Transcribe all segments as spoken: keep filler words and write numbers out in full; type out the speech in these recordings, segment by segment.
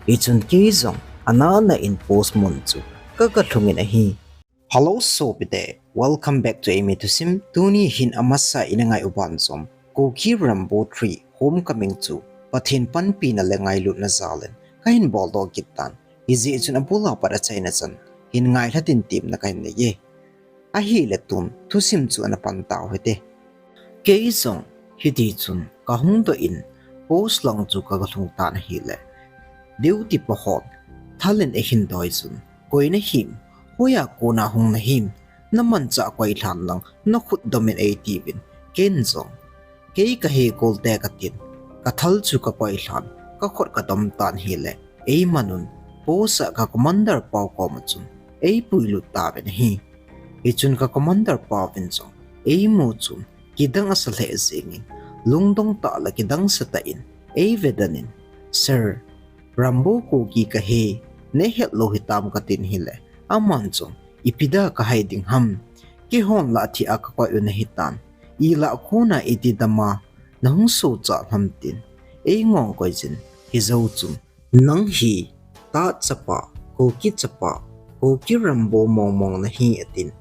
Hichun kei jong anana in post mun chu kaga lhungin ahi. Hello sopite, welcome back to Eimi Thusim. Tuni hin amasa ina ngai u banjom Kuki Rambo three Homecoming chu Pathen panpina le ngailutna jalin kahin boldoh kit tan. Hijeh chun abula pat achaina chan hin ngailha tin temna kahin neiye. Ahile tun thusim chu ana pan tau hite. Kei jong hiti chun kahung doh in post lang chu kaga lhung tan ahile, duty pa hon thal in eihin doi chun, koi nahim, hoiya kona hung nahim, namanchah koi lhan lang nakhut dom in eitiuvin, ken jong kei kahe kolte katin, kathal chu kakoi lhan, kakhut kadom tan ahile, eimanun, post a ka commander pau koma chun eipuilut tauvin ahi. Hichun ka commander pauvin jong eimu chun kidang asa lheh jengin, lungdong tah le kidang sa tah in eivedan in, Sir, Rambo Kuki kahi, neihet lou hitam katin ahile, aman jong, ipi da kahai ding ham, keihon lah thia kakoi u nahitan, ilah kona iti dama nahung sohcha ham tin eingong koijin, hijou chun, nang hi Tat chapa, Kuki chapa, Kuki Rambo mongmong nahi atin,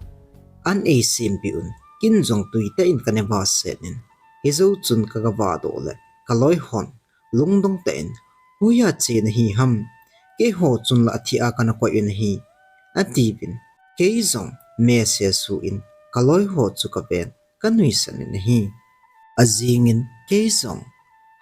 an eisempeh un, ken jong tuitah in kaneva set in, hijou chun kaga vadoh le, kaloi hon lungdong tah in, hoiya che nahi ham, keiho chun lah thia kana koi u nahi, atiuvin, kei jong mese suh in, kaloi ho chu kaven, kanuisan in ahi. Ajingin kei jong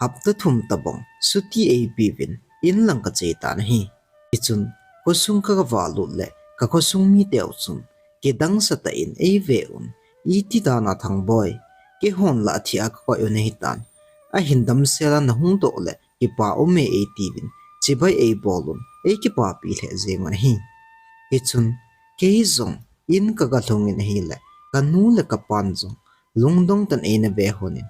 hapta thum tobang chutti eipeuvin inlang kache tan ahi. Hichun khosung kaga valut le kakhosung miteu chun kidang sa tah in eive un, iti dana Thangboi, keihon lah thia kakoi u nahitan, ahin damsel a nahung doh le kipa aume eitiuvin, chibai eibolun, eikipapi lheh jengun ahi. Hichun kei jong in kaga lhungin ahile, kanu le kapan jong lungdong tah in eina ve lhonin,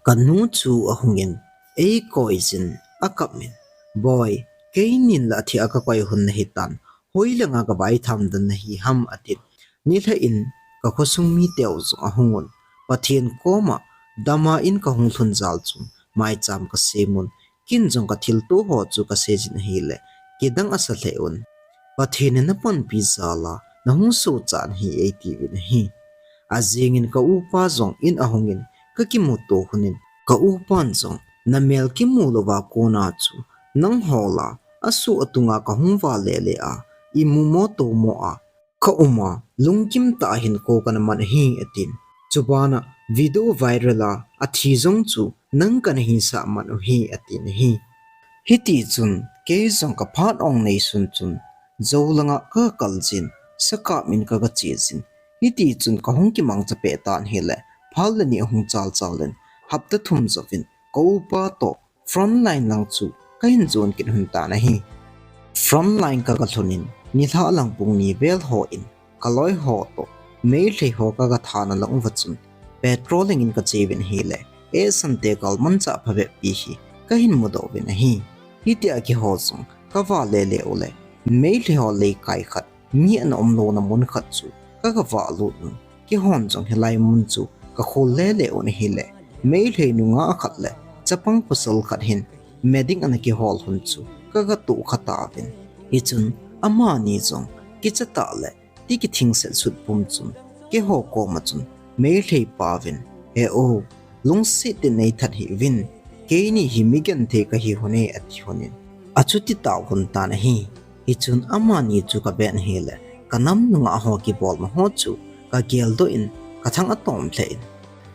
kanu chu ahungin, eikoijin, akapmin, Boi, keinin lah thia kakoi u nahitan, hoilanga kavaitham dan nahi ham, atin, nilhah in kakhosung miteu jong ahungun, Pathen koma dama in kahung lhun jal chun maicham kasemun, ken jong kathilto ho chu kasejin ahile, kidang asa lheh un, Pathen in napanpi jal a nahung sohcha nahi eitiuvin ahi. Ajingin ka upa jong in ahungin kakimuto lhonin, ka upan jong, namel kimu louva kona chu nangho lah a asuh atunga kahung vale le a, imumo tomo a kauma, lungkim tah a hinkho kana man ahi, atin. Chubana video viral a athi jong chu nang kana hisah man u ahi, atin ahi. Hitichun kei jong kaphat ong neisun chun, jou langa kakaljin, sakap in kaga chejin. Hitichun kahung kimangcha peh tan ahile, phat le ni ahung chalchalin, hapta thum jouvin ka upa toh frontline lang chu kahin jon kit lhon tan ahi. Frontline kaga lhunin, nilhah lang pung ni vel hon, kaloi ho toh Meitei ho kaga thana lang uva chun, patrolling in kacheuvin ahile, eisante galmanchah phabep pi hi kahin mudoh uvin ahi. Hitia keiho jong kavale le ule, Meitei ho leikai khat, mi ana umlouna mun khat chu kaga valut un, keihon jong hilai mun chu kakhol lele un ahile, Meitei nungah khat le chapang pasal khat hin medic ana kihol lhon chu kaga tohkha tauvin. Hichun amani jong kicha tah le ti kithingset sut pum chun keiho koma chun Meitei pauvin, He o, lungset in neithat hih uvin, keini hi migenthei kahi lhone, ati lhonin, achuti tao lhon tan ahi. Hichun amani chu kaven ahile, kanam nungah ho kibolna ho chu kageldoh in, kathang atom lheh in,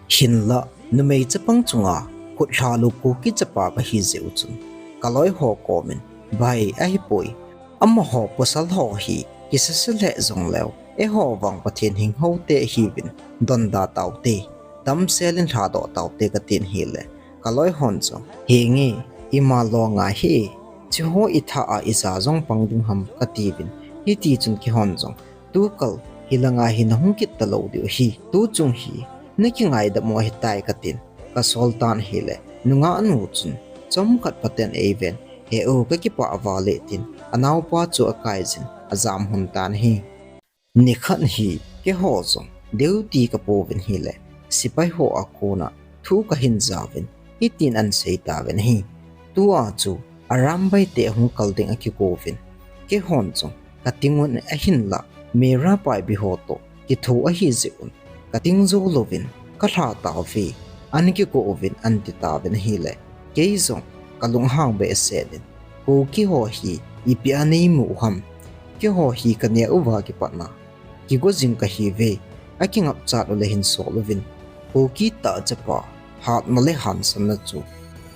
hinlah numei chapang chunga khutlha lu Kuki chapa kahi jeh u chun, kaloi ho komin, Bhai, ahipoi, amaho pasal ho hi kisasa lheh jongleu, eiho vang Pathen hingho te ahiuvin, donda taute, damsel in lhadoh taute, katin ahile, kaloi hon jong, Henge, ima lo ngai hi, chuho itha a ija jong pang ding ham, katiuvin. Hitichun keihon jong, Tukal hilanga hi nahung kit talou diu ahi, tuchung hi nakingaidam u ahitai, katin, kasol tan ahile, nungah nu chun chomkhat phaten eiven, He o, kakipah val e, tin anaopa chu akaijin ajam lhon tan ahi. Nikhat hi keiho jong duty kapouvin ahile, sepai ho a kona thu kahin jauvin, hitin ahin sei tauvin ahi. Tua chu Arambai te ahung kal ding akigouvin, keihon jong kating un ahinlah, Meira Paibi ho toh kitho ahi jeh un, kating jou louvin kalha tauve, ana kigo uvin ana ti tauvin ahile, kei jong kalunghang behseh in, Kuki ho hi ipi a neimu u ham, keiho hi kaneh uva kipatna kigo jing kahiuve, akingapchat u le hin sol uvin, Kuki tah chapa hatna le hansanna chu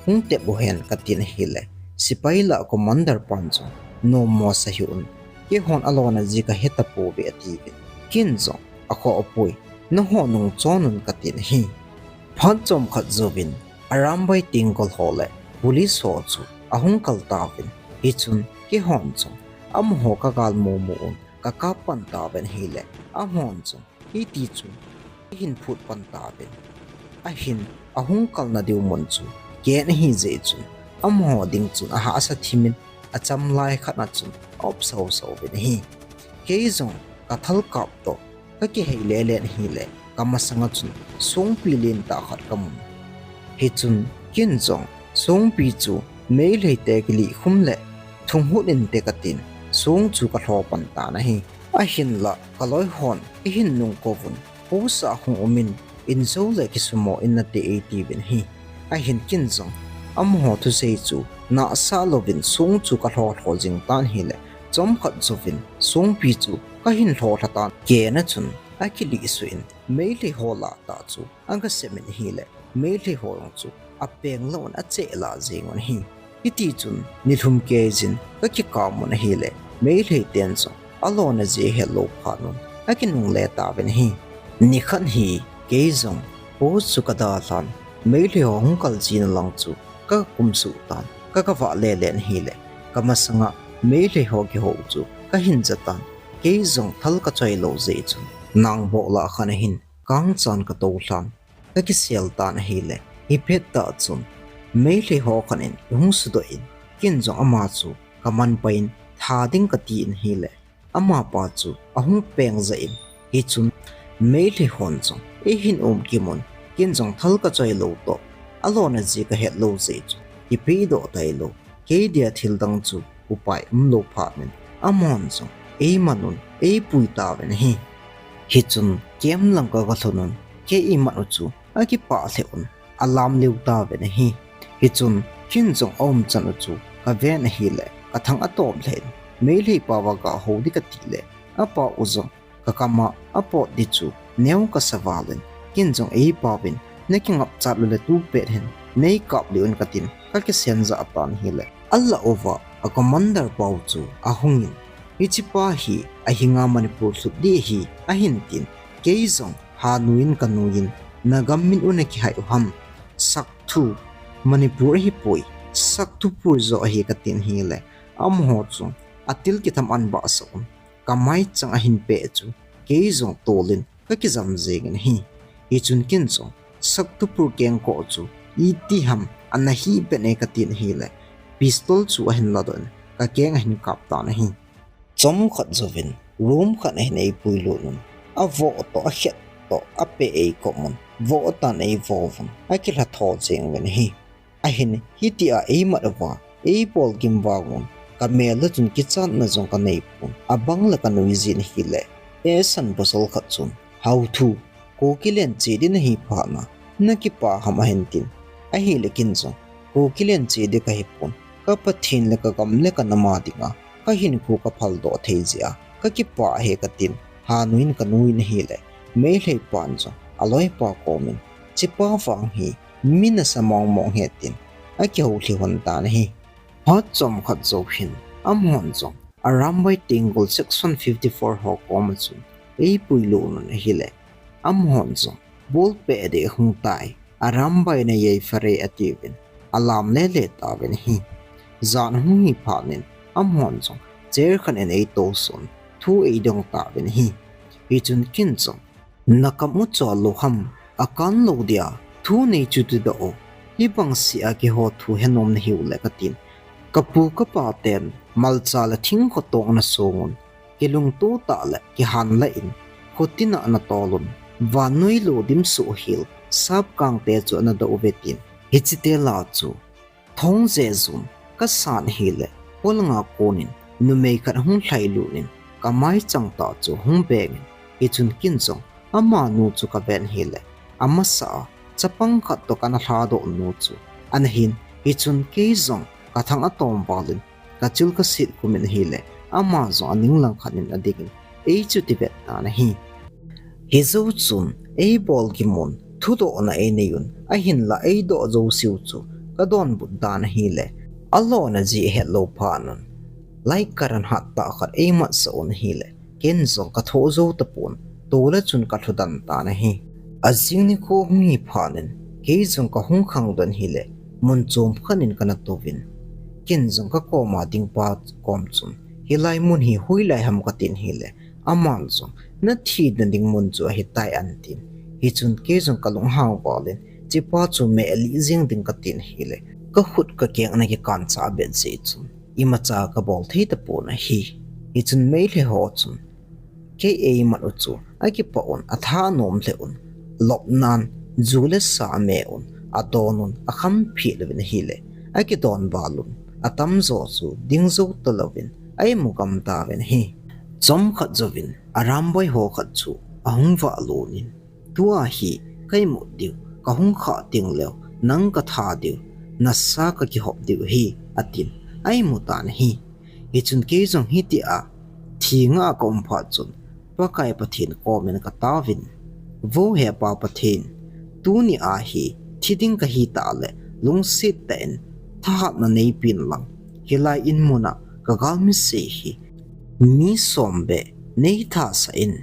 hung tep uhen katin ahile, sepai lah commander pan jong nommo sa hih un, keihon alona jeh kahe tapouve atiuvin, ken jong akhoh poi, nangho nung chon un katin ahi. Phat chomkhat jouvin, Arambai Tenggol ho le police ho chu ahung kal tauvin, hichun keihon jong amaho kagal mumu un, kakap pan tauvin ahile, amahon jong hiti chun ahin phut pan tauvin. Ahin, ahung kalna diu mun chu ken ahi jeh chun, amaho ding chun ahahsa thim in, acham lai khat na chun aop sausau uvin ahi. Kei jong kathal kap toh kakihei lele in ahile, kamasanga chun songpi lentah khat kamun. Hichun ken jong songpi chu Meitei te kilihkhum le thunghut inte katin, song chu kalho pan tan ahi. Ahinlah kaloi hon eihin nungkouvun, post a hung umin, in jou le kisumo in nate eitiuvin ahi. Ahin ken jong amaho thusei chu nahsah louvin song chu kalho lho jing tan ahile, chomkhat jouvin songpi chu kahin lho lha tan, ken a chun akilihsuh in, Meitei ho lah tah chu aga sem in ahile, Meitei ho jong chu apeng louvin acheh lah jeng un ahi. Hiti chun nilhum keiyin kakikam un ahile, Meitei ten jong alona jeh ahet lou phat un, akinungle tauvin ahi. Nikhat hi kei jong post chu kadalhan, Meitei ho hung kal jing na lang chu kaga kumsuh tan, kaga vah lele in ahile, kamasanga Meitei ho kihou chu kahin ja tan, kei jong thal kachoi lou jeh chun, nangboh lah khat ahin kangchan katoulhan, kakisel tan ahile, hipet tah chun Meitei ho khat in eihung sudoh in, ken jong ama chu kamanpah in tha ding katin ahile, amapa chu ahung peng jah in, hichun Meitei hon jong eihin umkim un, ken jong thal kachoi lou toh, alona jeh kahet lou jeh chun, kipehdoh tailou, kei dia thil dang chu upai umlou phat in, amahon jong eiman un, eipui tauvin ahi. Hichun camp lang kaga lhun un, kei imat u chu akipah lheh un, alam lheh tauvin ahi. Hichun ken jong aumchan u chu kaven ahile, kathang atom lheh in, Meitei pao va gahou ding kati le, apao u jong kakam a apot ding chu neo kasa val in, ken jong eipaovin, nakingapchat u le tupet hin neikap lih un katin, kakisen jah tan ahile, alah uva a commander pao chu ahungin, hichepa hi ahinga Manipur lhut ding ahi, ahin tin, kei jong hanui in kanuiyin, nagam min u nakihai u ham, sakthu, Manipur ahipoi, Sakthupur joh ahi katin ahile, amaho chu atil kitham anbahsah un, kamaichang ahin peh chu, kei jong tolin kakijam jengin ahi. Hichun ken jong Sakthupur kengkoh chu itiham ana hih pen e katin ahile, pistol chu ahin ladoh in, kakeng ahin kap tan ahi. Chomkhat jouvin room khat ahin eipuilut un, avoh toh akhet toh apeh eikop un, voh tan eivouvun, akilhatho jeng uvin ahi. Ahin, hitia eimat uva eibol gim vang un, kamel a chun kichatna jong kaneipon, abang le kanuijin ahile, asan pasal khat chun, Haothu, Kukiland che ding nahi phat na, nakipah ham ahin tin, ahile ken jong Kukiland che ding kahipon, ka Pathen le kagam le kanam a dinga kahinkho kaphaldoh thei jeh a kakipah e katin, hanui in kanuiyin ahile, Meitei pan jong aloipa komin, chepa vang hi mi nasa mongmong ahi tin, akihou lhih lhon tan ahi. Phat chomkhat jou hin, amahon jong Arambai Tenggol Section fifty four ho koma chun eipuilut un ahile, amahon jong, bolpeh ding ahung tai, Arambai na yaifare atiuvin, alam lele tauvin ahi. Jan ahung hi phat in, amahon jong chair khat in eitousuh un, thu eidong tauvin ahi. Hichun ken jong, nakam u chol lou ham, akan lou dia thu neichuti doh u, hibang seh a keiho thu henom nahiu le katin, kapu kapa ten malcha le thingkho tong ana song un, kilungto tah le kihanlah in, khotin a ana tol un, vannoi lo dimsoh hel sapkangte chu ana doh uve tin, hichete lah chu thong jejun Kasan hile, polanga konin numei khat hung lhailut in kamai chang tah chu hung bengin, hichun ken jong amanu chu kaven hile, amasa a chapang khat toh kana lhadoh nu chu ana hin, hichun kei jong kathang atom valin kachil kasit kumin hile, ama jong aning langkhat in adingin eichuti vet tan ahi. Hijou chun eibol gimun thudohna einei un, ahinla eidoh jouseu chu kadonbut dan ahile, alona ji ahetlou phat un, light current hat tah khat eimatsah un ahile, ken jong kathoh jou tapon, tole chun kalhudan tan ahi. Ajing nikho hung hi phat in, kei jong kahung khangdoh in hile, mun chom khat in kana touvin, ken jong kakoma dingpa kom chun, hilai mun hi hoilai ham katin hile, aman jong nathina ding mun chu ahitai antin, hichun kei jong kalunghang valin, chepa chu meh lih jeng ding katin hile, kakhut kakeng ana kikancha bet jeh chun imacha kabol thei tapon ahi. Hichun Meitei ho chun kei eimat u chu akipah un, atha anom lheh un, lopnan ju le sa ame un, adon un, akhamphit uvin ahile, akidon val un, atamjo chu dingjou talouvin aimu gam tauvin ahi. Chomkhat jouvin Aramboi ho khat chu ahung vahlutnin, tua hi kaimut diu, kahung khah tengleu nang katha diu, nasa kakihop diu ahi, atin, aimu tan ahi. Hichun kei jong hitia thi ngah a kaum phat chun, Pakai Pathen komin kataovin, Vo hepa Pathen, tuni a hi thi ding kahi tah le, lungset tah in thahatna neipeh in lang, hilai in mun a kagalmi sei hi mi som beh neithasah in,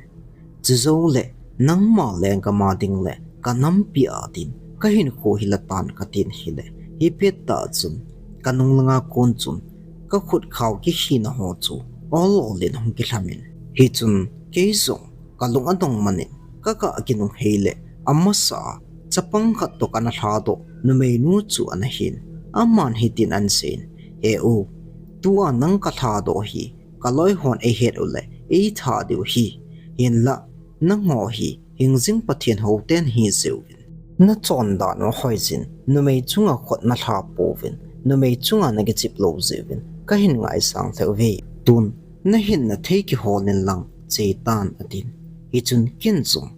chujou le nangma lenggam a ding le kanampi a din kahinkho hila tan katin hile, hipet tah chun kanung langa kon chun kakhut khao kikhina ho chu ol ol in hung kilhamin, hichun kei jong kalung adong manin kagah kinunghei le, amasa a chapang khat toh kana lhadoh numeinu chu ana hin, aman hitin ana seiyin, He u, tua nang kalhadoh hi kaloi hon eihet u le eitha diu ahi, hinla nangho hi hingjing Pathen houten hijiuvin, nachon dan u ahoijin, numei chunga khut nalha pouvin, numei chunga nakichep lou jiuvin kahin ngaisang lheh uve. Tun nahinna thei kihol in lang cheitan, atin. Hichun ken jong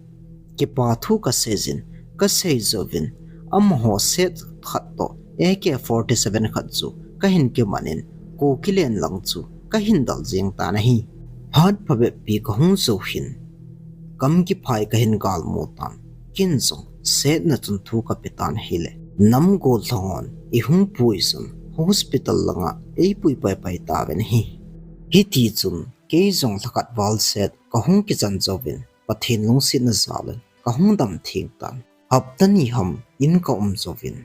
kipa thu kaseijin, kasei jouvin, amaho set khat toh A K forty-seven khat chu kahin kimanin, Kuki len lang chu kahin dal jeng tan ahi. Phat phabep pi kahung jou hin, kam kiphai kahin galmu tan, ken jong setna chun thu kape tan ahile, nam gollhang hon eihung pui chun hospital langa eipui paipai tauvin ahi. Hitichun kei jong lhakhat val set kahung kichan jouvin, Pathen lungsetna jal in kahung damtheng tan. Hapta ni ham in kaum jouvin,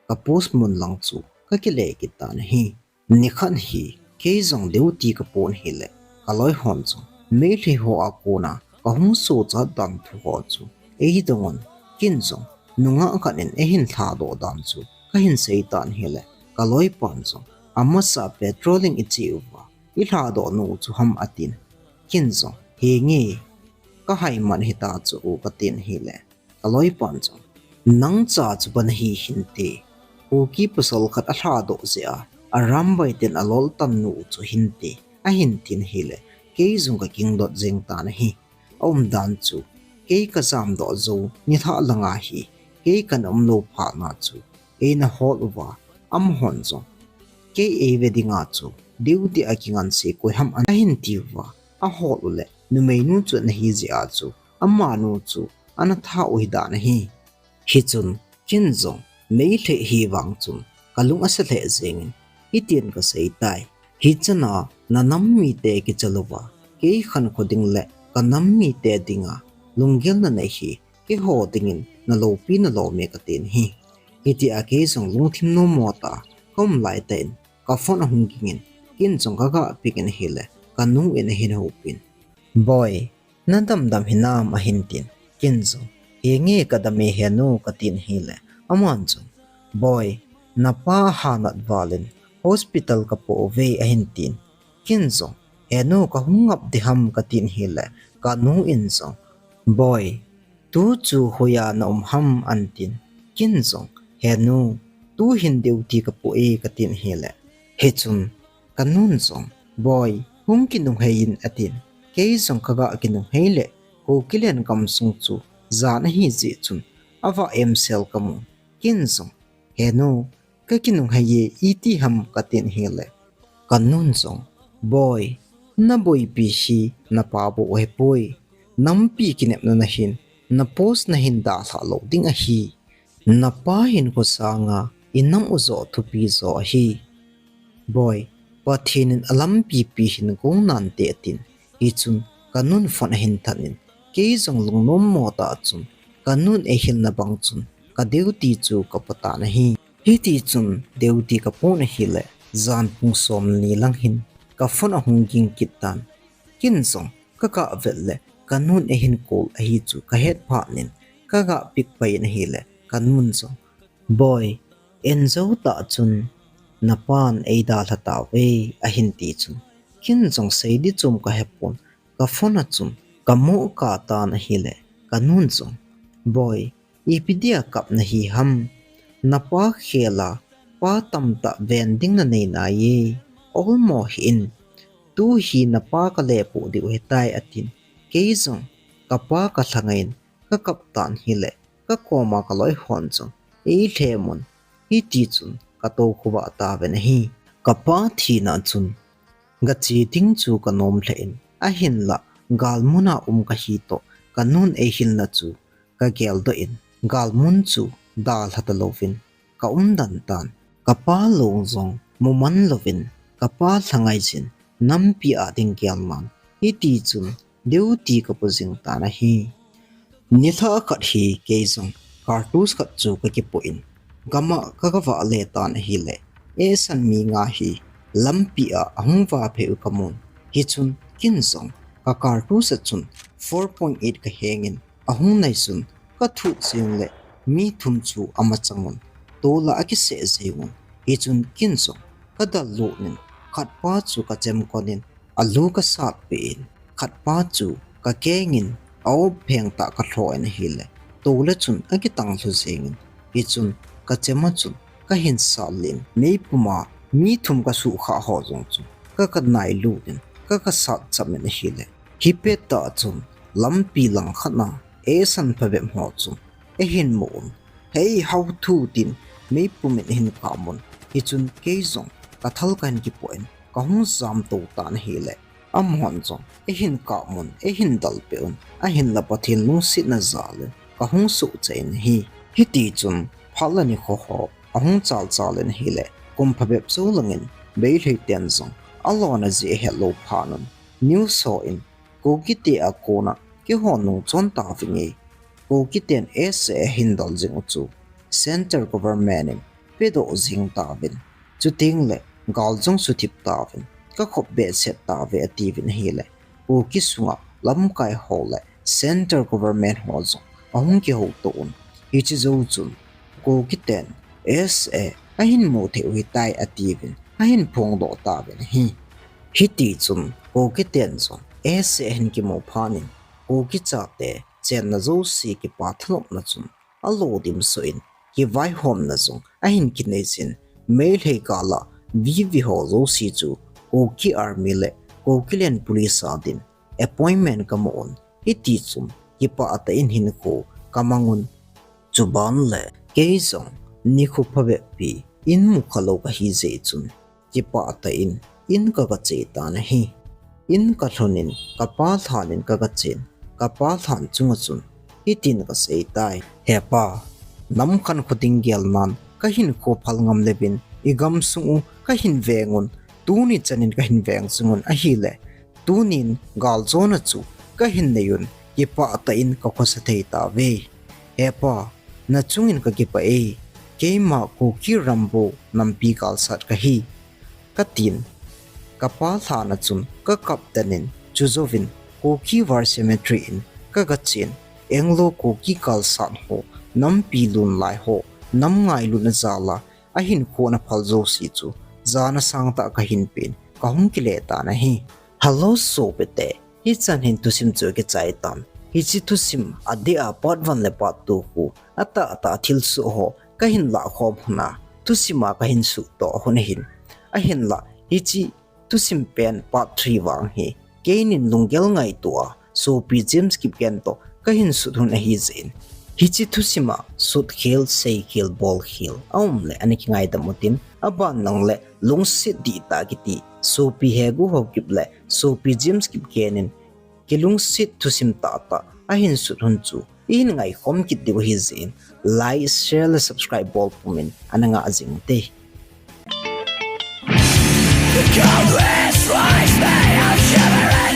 ka post mun lang chu kakile kit tan ahi. Nikhat hi kei jong duty kapon hile, kaloi hon jong Meitei ho a kona kahung sochat dan thu ho chu eidongun, ken jong nungah khat in eihin lhadoh dan chu kahin seitan hile, kaloipan jong, Amasa patrolling iche uva ilhadoh nau chu ham, atin. Ken jong, Henge, kahaiman hita chu u, katin hile, kaloipan jong, Nangcha chu bana hi hinte, Kuki pasal khat alhadoh jeh a Aramboi ten aloltan nau chu hinte, ahin tin hile, kei jong kakingdot jeng tan ahi. Aumdan chu, kei kajamdoh jou nilhah langa hi kei kana umlou phatna chu eina hol uva, amahon jong kei eive dinga chu duty a kinganse koi ham ahin tiuva, ahol ule numeinu chu ana hi jeh a chu amanu chu ana tha u hidan ahi. Hichun ken jong Meitei hi vang chun kalung asa lheh jengin, hitin kaseitai, Hichana nanam mite kicha louva kei khankho ding le kanam mite dinga lunggel nanei hi keiho dingin naloupi nalom e, katin ahi. Hitia kei jong lungthim nommo tah a kaum laitah in, ka phone ahung gingin, ken jong kaga pick in ahile, kanu in ahin houpin, Boi, nadam dam hinam, ahin tin, ken jong, Henge, kadam e henu, katin ahile, aman jong, Boi, napa ahanat valin hospital kapo uve, ahin tin, ken jong, Henu, kahung ngap diham, katin ahile, kanu in jong, Boi, tu chu hoiya naum ham, ahin tin, ken jong, Henu, tuhin duty kapo e, katin ahile, Hichun kanun jong, "Boi, hung kinunghei in," atin. Kei jong kaga kinunghei le, Kukiland gamsung chu jan ahi jeh chun, ava emsel kamun. Ken jong, "He nu, kakinunghei e, iti ham?" katin ahile, kanun jong, "Boi, naboipi hi napa bou ahipoi. Nampi kinepna nahin, na post nahin dalha lou ding ahi. Napa hinkho sanga inam u joh thupi joh ahi. Boi, Pathen in alampi pi hin gong nante," atin. Hichun kanun phone ahin than in, kei jong lungnom mo tah chun, kanun eihilna bang chun, ka duty chu kapo tan ahi. Hitichun duty kapo na ahile, jan pung som ni lang hin, ka phone ahung ging kit tan. Ken jong kaga vet le, kanun eihin call ahi chu kahet phat in, kaga pick pai in ahile, kanun jong, "Boi, en jou tah chun, napan eidalha tauve," ahin ti chun, ken jong sei di chom kahepon, ka phone a chun kamu kah tan ahile, kanun jong, "Boi, ipi dia kap nahi ham? Napa khel a pa tamtah ven ding nanei nai e. Olmo hih in, tu hi napa kalepo diu ahitai," atin. Kei jong kapa kalha ngai in, kakap tan ahile, kakoma kaloi hon jong eilhem un, hitichun katou khovah tauvin ahi. Kapa thina chun gache ding chu kanom lheh in, ahinlah galmun a um kahi toh, kanun eihilna chu kageldoh in, galmun chu dalha talouvin kaum den tan. Kapa long jong muman louvin, kapa lhangai jin, nampi a ding gelman, hitichun duty kapo jing tan ahi. Nilhah khat hi kei jong cartouche khat chu kakipoh in, gam a kaga vah le tan ahile, eisan mi nga hi lampi a ahung vah phei u kamun. Hichun ken jong ka cartouche a chun four point eight kaheng in, ahung nai chun kathuh jeng le, mi thum chu amachang un, tol a akiseh jeng un. Hichun ken jong kadal lut in, khatpa chu kachem kon in, alu kasat peh in, khatpa chu kakeng in, a-op pheng tah kalhoh in ahile, tol a chun akitang lhu jeng in. Hichun kachem a chun kahin sat le in, meipum a mi thum kasuh khah ho jong chu kaga nai lut in, kaga sat cham in ahile, hipet tah chun lampi lang khat a eisan phabep ho chu eihin mu un, "Hei, hau thu," tin meipum in eihin kap un. Hichun kei jong kathal kahin kipoh in, kahung jam tou tan ahile, amahon jong eihin kap un, eihin dal peh un, ahinlah Pathen lungsetna jal in kahung suhcha in ahi. Hitichun phat le nikho ho ahung chal chal in ahile, kum phabep jou lang in Meitei ten jong alona jeh ahet lou phat un, news ho in Kuki te a kona kihon nung chon tauvinge, Kuki ten S A ahin dal jing u chu Central Government in pedoh jing tauvin, chuteng le gal jong suthip tauvin, kakhop behseh tauve atiuvin ahile, Kuki sunga lamkai ho le Central Government ho jong ahung kihouto un. Hiche jou chun Kuki ten S A ahin mu thei u ahitai atiuvin, ahin phongdoh tauvin ahi. Hitichun Kuki ten jong S A ahin kimu phat in, Kuki chate chenna jouse kipah thalopna chun alodim soh in, kivaihomna jong ahin kinei jin, Meitei gal a V V ho jouse chu Kuki Army le Kukiland Police a din appointment kamu un. Hitichun kipah tah in hinkho kamang un. Chuban le kei jong nikho phabep pi in mukha lou kahi jeh chun, kipah tah in in kaga che tan ahi. In kalhun in kapa lhan in kaga chen, kapa lhan chunga chun hitin kasei tai, "He pa, nam khankho ding gelnan kahinkho phal ngam leuvin, i gamsung u kahin veng un, tuni chan in kahin veng jing un ahile, tunin galjona chu kahin nei un, kipah tah in kakhosa thei tauve. He pa, nachung in kakipah e, keima Kuki ram bou nampi galsat kahi," katin. Kapa lhan a chun kakap den in, chujouvin Kuki War Cemetery in kaga chen, Anglo Kuki galsat ho, nampi lhun lai ho, nam ngailutna jal a ahinkho ana phal jouse chu jana sangtah kahin pen, kahung kile tan ahi. Hello sopite, hichan hin thusim chu kichai tan. Hiche thusim adeh a part one le part two khu atahtah thilsoh ho kahin lahkhom hun a, thusim a kahin suhtoh hun ahin. Ahinla, hiche thusim pen part three vang hi keinin lunggel ngaitoa sopi James Kipgen toh kahin sut hun ahi jeh in, hiche thusima sutkhel, seikhel, bolkhel aum le ana kingaidam utin, aban lang le lungset dihtah kiti sopi Hegu Haokip le sopi James Kipgen in kilungset thusim tahtah ahin sut hun chu ihin ngaikhom kit diu ahi jeh in, like, share le subscribe bol pumin ana ngah jing ute. The cold wind strikes me, I'm shivering.